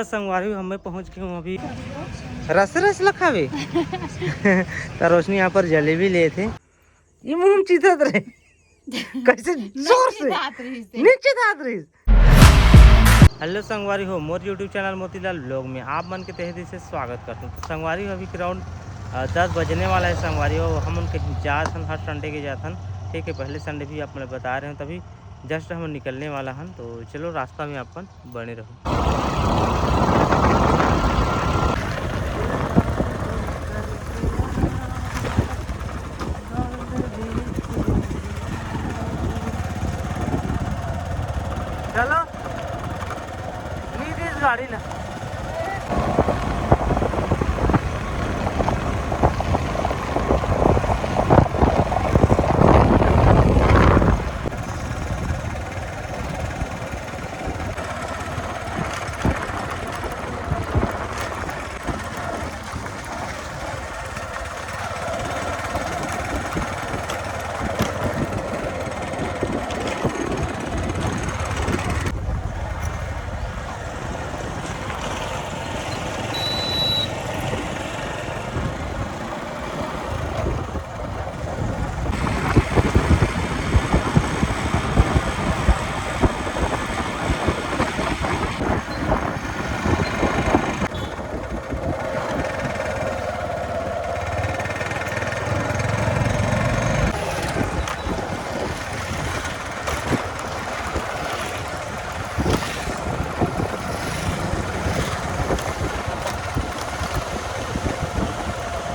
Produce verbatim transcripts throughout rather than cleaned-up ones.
संगवारी हो, मैं पहुंच गए हूँ अभी। रस रस लखावे। त रोशनी यहाँ पर जलेबी ले थे। ये मुंह में चीथत रहे। कैसे जोर से। नीचे दांत रही से। नीचे दांत रही। हेलो संगवारी हो, मोर YouTube चैनल मोतीलाल ब्लॉग में आप मन के तहे दिल से स्वागत करते हैं। तो संगवारी हो, अभी ग्राउंड दस बजने वाला है। संगवारी हो, हम उनके जात हन, हर संडे के जात हन। ठीक है, पहले संडे भी आप मन बता रहे हो, तभी जस्ट हम निकलने वाला हन। तो चलो, रास्ता में अपन बने रहो। चलो, नीतीश गाड़ी ला।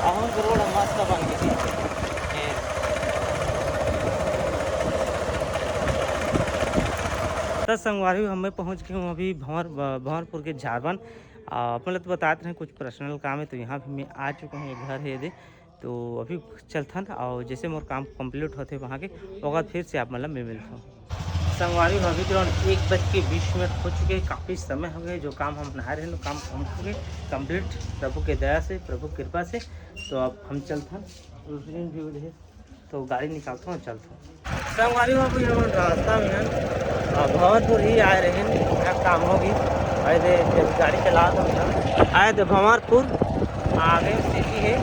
अहूँ के रोड मस्त बन के दिखे। त संगवारी हो, हमें पहुँच गए हूँ अभी भंवर, भंवरपुर के झारबन। आ, अपन ला तो बतात रहे कुछ पर्सनल काम है, तो यहाँ भी मैं आ चुका हूँ, ये घर है ये दे। तो अभी चलथन और जैसे मोर काम कंप्लीट होते वहाँ के, ओकर बाद फिर से आप मतलब मैं मिलता हूँ। संगवारी हो, अभी ग्राउंड एक बज के बीस मिनट हो चुके हैं। काफ़ी समय हो गए, जो काम हम नहा रहे हैं, काम हम हो गए कंप्लीट प्रभु के दया से, प्रभु कृपा से। तो अब हम चलथन, उस दिन भी उधर तो गाड़ी निकालता हूँ, चलता हूँ। संगवारी हो, अभी हम रास्ता में हैं, आ, भंवरपुर ही आए रहे हैं, यहाँ काम होगी। आए थे जब गाड़ी चला था, आए थे भंवरपुर, आगे सिटी है,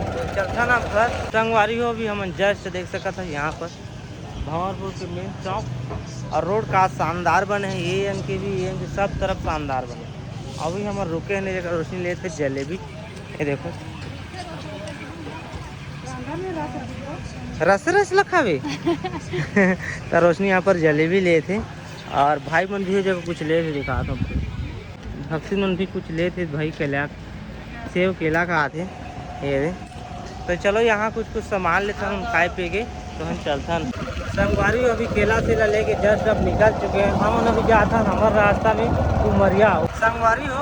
तो चलता ना घर। संगवारी हो, अभी हम जस्ट देख सकत है यहाँ पर भंवरपुर के मेन चौक और रोड का शानदार बने है। ये एन के भी, ये एन के सब तरफ शानदार बने। अभी हम रुके हैं, रोशनी लेते जलेबी, ये देखो। रस रस लखावे। त रोशनी यहाँ पर जलेबी ले थे और भाई मन भी ये जगह कुछ ले थे, दिखा दो। भक्ति मन भी कुछ ले थे भाई, केला, सेव केला का आथे। ये रे। तो चलो, यहाँ कुछ कुछ सामान लेते हैं हम खाए पिए के, तो हम चलथन। संगवारी हो, अभी केला सेला लेके जस्ट अब निकल चुके हैं हम। अभी जात हन हमर रास्ता में उमरिया। संगवारी हो,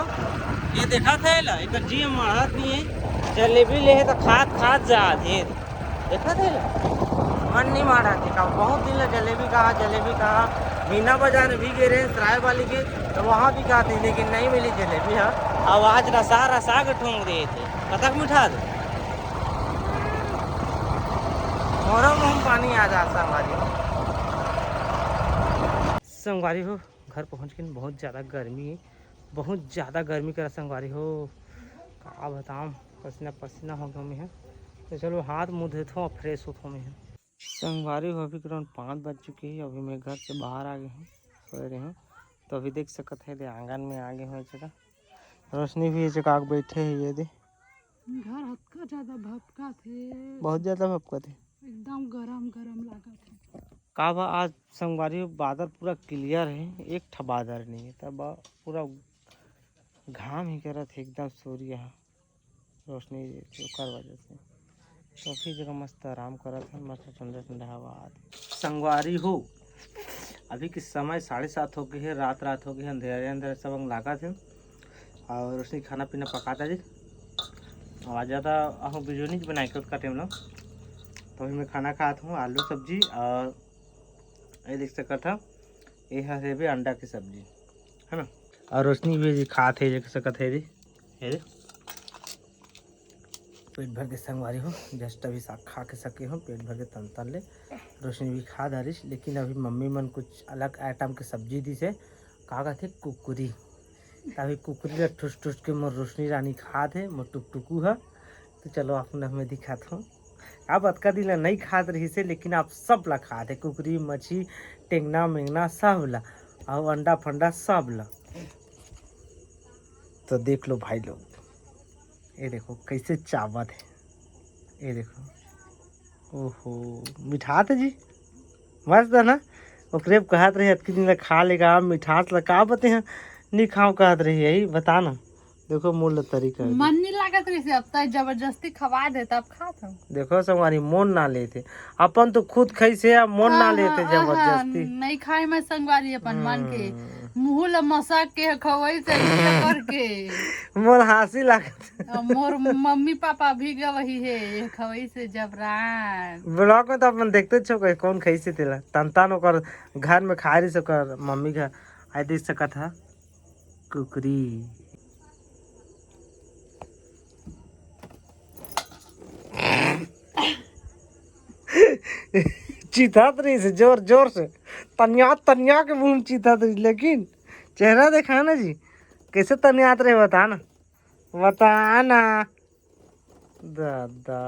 ये देखा था एला, एकर जी मारत नहीं है। जलेबी ले है तो खात खात जात है। देखा था एला, मन नहीं मारत है। का बहुत दिन ले जलेबी कहा, जलेबी कहा। मीना बाजार में भी गए रहे सराय वाली के, तो वहाँ भी कहा थे, लेकिन नहीं मिली जलेबी। हाँ, अब आज रसा रसा के ठोंक दे थे, कतक मिठा दे। मोरो मुँह में पानी आ जा संगवारी हो। संगवारी हो, घर पहुँच के बहुत ज़्यादा गर्मी है, बहुत ज़्यादा गर्मी करा संगवारी हो, का बताऊँ, पसीना पसीना हो गया मैं। तो चलो, हाथ मुँह धोत हूँ, फ्रेश होत हूँ मैं। संगवारी हो, अभी करीबन पाँच बज चुके हैं, अभी मैं घर से बाहर आ गए हूँ, सोए रहे हूँ। तो अभी देख सकत है, दे आंगन में आ गए हूँ, ये जगह रोशनी भी ये जगह आके बैठे है, ये दे। घर हतका ज्यादा भपका थे। बहुत ज्यादा भपका थे। एकदम गरम गरम लागत है। का बा, आज संगवारी हो, बादर पूरा क्लियर है, एक ठा बादर नहीं है, तब पूरा घाम ही करत है एकदम सूर्य ह, रोशनी ओकर वजह से। तो फिर जगह मस्त आराम करत है, मस्त ठंडा ठंडा हवा आत है। संगवारी हो, अभी के समय साढ़े सात हो गए है, रात रात हो गए है, अंधेरे अंधेरे सब अंग लागत है। और रोशनी खाना पीना पकाता जी, और आज ज़्यादा अहो बिजोनी बनाए के उसका टाइम ना, तो अभी मैं खाना खात हूँ, आलू सब्जी और ये देख सकत ह, ये हर हेबे अंडा के सब्जी, है ना। और रोशनी भी जी खात है, देख सकत है जी, ये दे। पेट भर के संगवारी हो, जस्ट अभी साग खा के सके हो, पेट भर के तन तन ले। रोशनी भी खा डारिस, लेकिन अभी मम्मी मन कुछ अलग आइटम के सब्जी दिस है, का कहते कुकुरी, तभी कुकरी ला ठुस ठुस के मोर रोशनी रानी खात हे, मोर टुकटुकू ह। तो चलो आप मन ल मैं दिखात हूँ। अब अतका दिन ला नइ खात रहिस हे, लेकिन आप सब ला खात हे, कुकरी, मछली, टेंगना मेंगना सब ला, अउ अंडा फंडा सब ला। तो देख लो भाई लोग, ये देखो कैसे चाबत हे, ये देखो, ओहो, मिठात हे जी, मस्त हे ना। ओकरे कहत रहे अतकी दिन ला खा लेगा, मिठास ला का बते हैं, नी खाओ कहत रही, यही बता ना। देखो मोर ला तरीका हे। मन नहीं लागत रही से, अब तय जबरदस्ती खवा दे, तब खात हूँ। देखो संगवारी, मोन ना लेते, अपन तो खुद खाई से, अब मोन ना हाँ, लेते हाँ, हाँ, जबरदस्ती। नहीं खाए मैं संगवारी अपन मन के। हम्म। मुँह ला मसक के खवई से इच्छा करके। मोर हंसी लागत। अब मोर मम्मी पापा भी गवही हे, ये खवई से जबरान। ब्लॉग में तो अपन देखते छो, कोई कौन खाई से तेला। तन तन ओकर घर में खा रही से ओकर मम्मी घर। आई देख सकत हा कुकरी। चिथत रही से जोर जोर से, तनिया तनिया के मुंह में चिथत रही, लेकिन चेहरा देखा ना जी, कैसे तनियात रहे, बता ना, बता ना। दादा,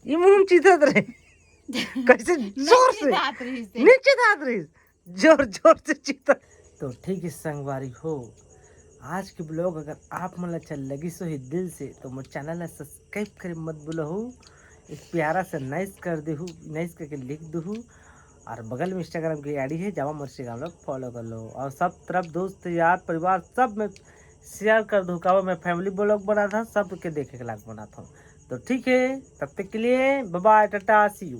ये मुंह में चिथत रहे। कैसे जोर से चिथत रही से। नीचे दात रही, जोर जोर से चिथत। तो ठीक है संगवारी हो, आज के ब्लॉग अगर आप मन ला अच्छा लगिस होही दिल से, तो मोर चैनल ला सब्सक्राइब करे मत भूलहू। एक प्यारा सा नाइस कर देहू, नाइस करके लिख देहू। और बगल में इंस्टाग्राम की आईडी है, जावा मोर इंस्टाग्राम ला फॉलो कर लो। और सब तरफ दोस्त यार परिवार सब में शेयर कर दो। काबर मैं फैमिली ब्लॉग बनात हूँ, सबके देखे के लायक बनात हूँ। तो ठीक है, तब तक के लिए बाय बाय, टाटा, सी यू।